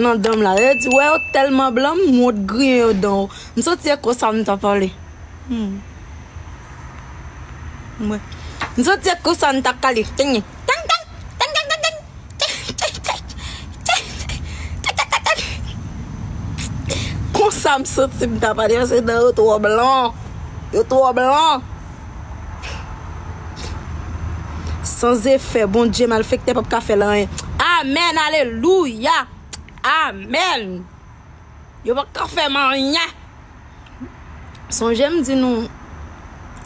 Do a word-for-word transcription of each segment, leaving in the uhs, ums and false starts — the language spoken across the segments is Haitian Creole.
nan dan m la. Yo di, wè, yo tèlman blan, m wont griyen yo dan yo. M santi se konsa m ta pale. Hmm. Mwen. M santi se konsa m ta kale. Teng, teng, teng, teng, teng, teng, teng. Konsa m santi m ta pale, paske dan yo twò blan. Yo twò blan. San efè, Bondye malfektè p ap ka fè l anyen. Amèn, alelouya. Amèn. Yo p ap ka fè m anyen. Sonje m di nou,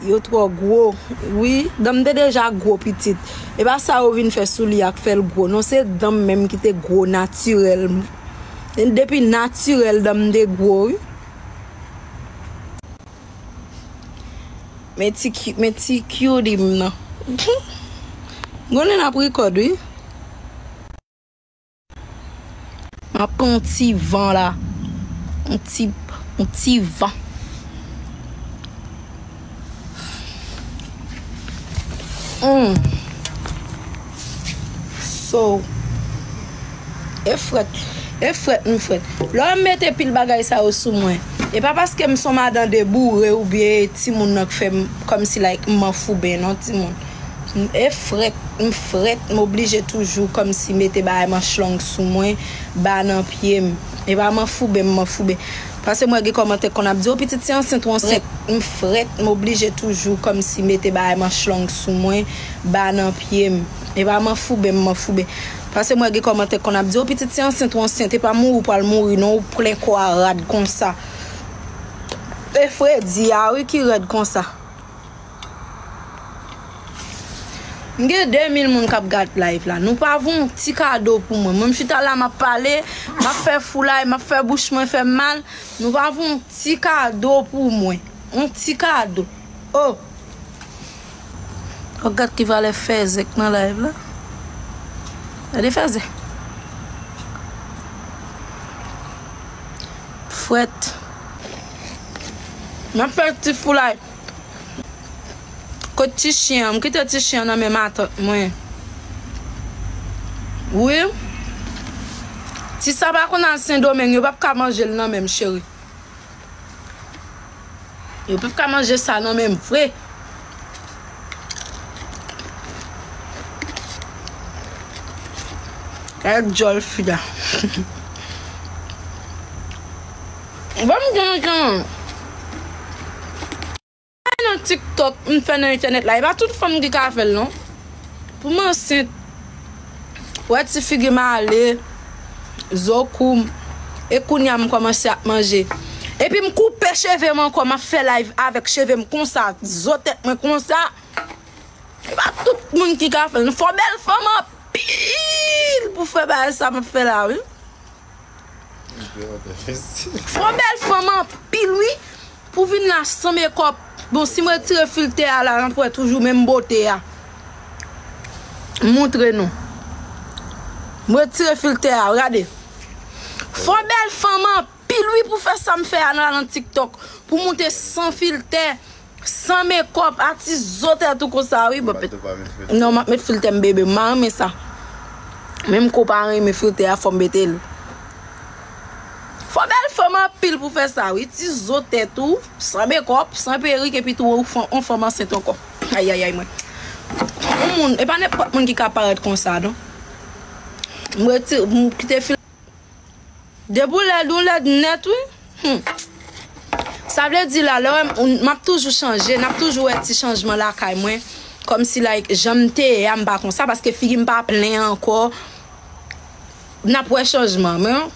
yo twò gwo. Wi, dan m te deja gwo pitit. E pa sa yo vin fè sou li a k fè l gwo. Non, se dan m menm ki te gwo natirèl. Depi natirèl dan m te gwo, wi. Men ti ki-, men ti cutie m nan. M konnen n ap record, wi. M ap pran yon ti van la. Yon ti, yon ti van. Mm. So, e frèt, e frèt, m frèt. Lè m mete pil bagay sa yo sou mwen, e pa paske m son madan deboure oubyen timoun nan k fè m kòmsi like m manfouben non timoun. M, e frèt, m frèt, m oblije toujou kòmsi mete bagay manch long sou mwen, ba nan pye m. E pa manfouben, m manfouben. Paske mwen gen kòmantè konn ap di, o pitit se ansent ou ansent. M frèt, m oblije toujou kòmsi mete bagay manch long sou mwen, ba nan pye m. E pa manfouben, m manfouben. Paske mwen gen kòmantè konn ap di, o pitit se ansent ou ansent, e pa mouri ou pral mouri non, ou plen kò a rad konsa. E fredi a wi ki rèd konsa. M gen de mil moun k ap gad live la. Nou pa voye yon ti kado pou mwen. Mwen m chita la m ap pale, m ap fè foulay, m ap fè bouch mwen fè m mal. Nou pa voye yon ti kado pou mwen. Yon ti kado. Oh! Oh, gad ki valè fèzè k nan live la. Gade fèzè. Frèt. M ap fè ti foulay. Kot ti chen an? M kite ti chen an nan men matant mwen. Wi. Ti sa pa konn al Sendomeng, yo p ap ka manje l nan men m, cheri. Yo p ap ka manje sa nan men m vre. Gade djòl fi la. Ban m gen, gen. Nan TikTok, m fè nan entènèt la, e pa tout fanm ki ka fè l non. Pou m ansent, wè ti figi m ale, zo kou m, e kounye a m kòmanse ap manje. Epi m koupe cheve m ankò, m ap fè live avèk cheve m konsa, zo tèt mwen konsa. E pa tout moun ki ka fè l non. Fò bèl fanm anpil pou fè bagay sa m ap fè la, wi. Fò bèl fanm anpil, wi. Pou vin la san mekòp. Bon, si m retire filtè a la, n ap wè toujou menm bote a. M montre nou. M retire filtè a, gade. Fò bèl fanm anpil, wi, pou fè sa m fè a nan, nan TikTok. Pou moute san filtè, san mekòp, a ti zo tèt ou konsa, wi. Bon, non, m ap met filtè m, bebe. M pa renmen sa. Menm ke w pa renmen filtè a, fò m mete l. Fò bèl fanm anpil pou fè sa, wi. Ti zo tèt ou, san mekòp, san perik, epi tou ou fè yon fanm ansent ankò. Ayayay, mwen. Yon moun, e pa nenpòt moun ki ka parèt konsa, non. M retire, m kite fil. Depi w lèd, ou lèd nèt, wi. Hmm. Sa vle di la, lè w wè m, m ap toujou chanje, n ap toujou wè ti chanjman lakay mwen. Kòmsi, like, jan m te ye a, m pa konsa, paske figi m pa plen ankò. N ap wè chanjman, men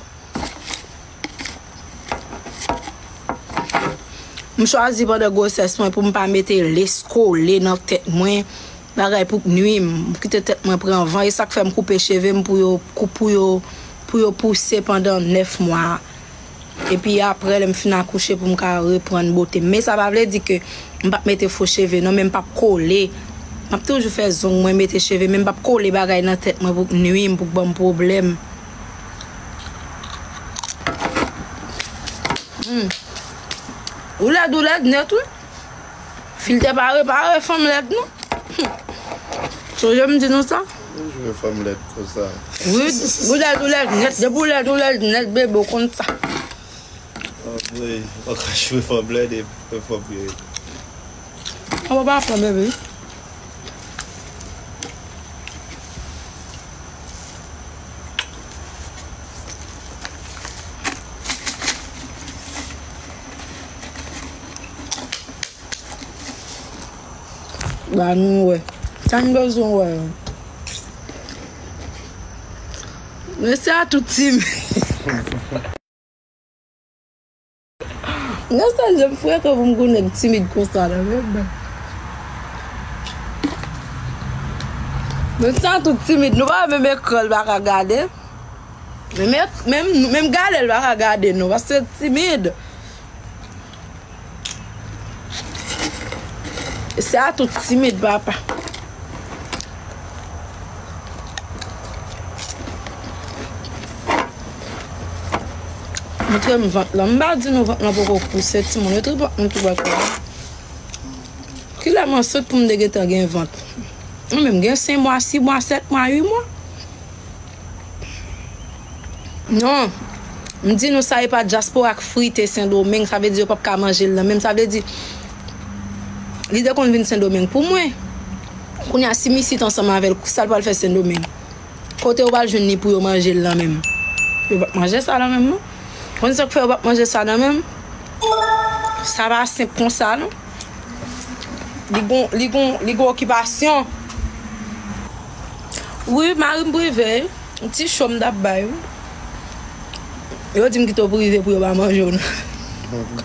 m chwazi pandan gwosès mwen pou m pa mete lès kole nan tèt mwen, bagay pou k nwi m, m kite tèt mwen pran van, e sa k fè m koupe cheve m pou yo, pou yo, pou yo pouse pandan nèf mwa. Epi aprè, lè m fin akouche pou m ka reprann bote m. Men sa pa vle di ke m p ap mete fo cheve, non, men m p ap kole. M ap toujou fè zong mwen, mete cheve, men m p ap kole bagay nan tèt mwen pou k nwi m, pou k ban m pwoblèm. Hmm. Ou lèd, ou lèd nèt, wi. Filtè pa repare fanm lèd, non. Hmm. Sonje m di nou sa? Ou jwe fanm lèd konsa. Wi, ou lèd, ou lèd nèt. Depi ou lèd, ou lèd nèt, bebe, w konn sa. Anmwey, ou ka jwe fanm lèd e fanm vye. An pa pa pran bebe. Ba nou wè. Sa n bezwen wè. Men sa tout timid. Nan sa jan m frekan pou m gon nèg timid konsa la, men bon. Men sa tout timid, nou pa menm ekran l pa ka gade. Menm, menm, menm gade l pa ka gade nou, paske timid. Sa tout timid, papa. Montre m vant lan. M pa di nou vant lan poko pouse, timoun. Yo tout vant mwen tou bòkò. Kilè m ansent pou m te gentan gen vant? Mwen menm gen senk mwa, sis mwa, sèt mwa, uit mwa. Non. M di nou sa e pa dyaspora k frite Sendomeng, sa vle di yo p ap ka manje l nan menm. Sa vle di, li te konn vin Sendomeng pou mwen. Kounye a, si m isit ansanm avè l, sa l pral fè Sendomeng? Kote yo pral jwenn li pou yo manje l nan menm? Yo p ap manje sa nan menm, non. Konn sa k fè yo p ap manje sa nan menm? Sa pa senp konsa, non. Li gon, li gon, li gon okipasyon. Wi, mari m prive, ti cho m t ap bay, wi. Yo di m kite w prive pou yo pa manje w, non.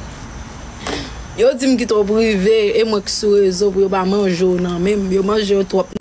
Yo di m kite w prive, e mwen k sou rezo pou yo pa manje w nan menm. Yo manje w twòp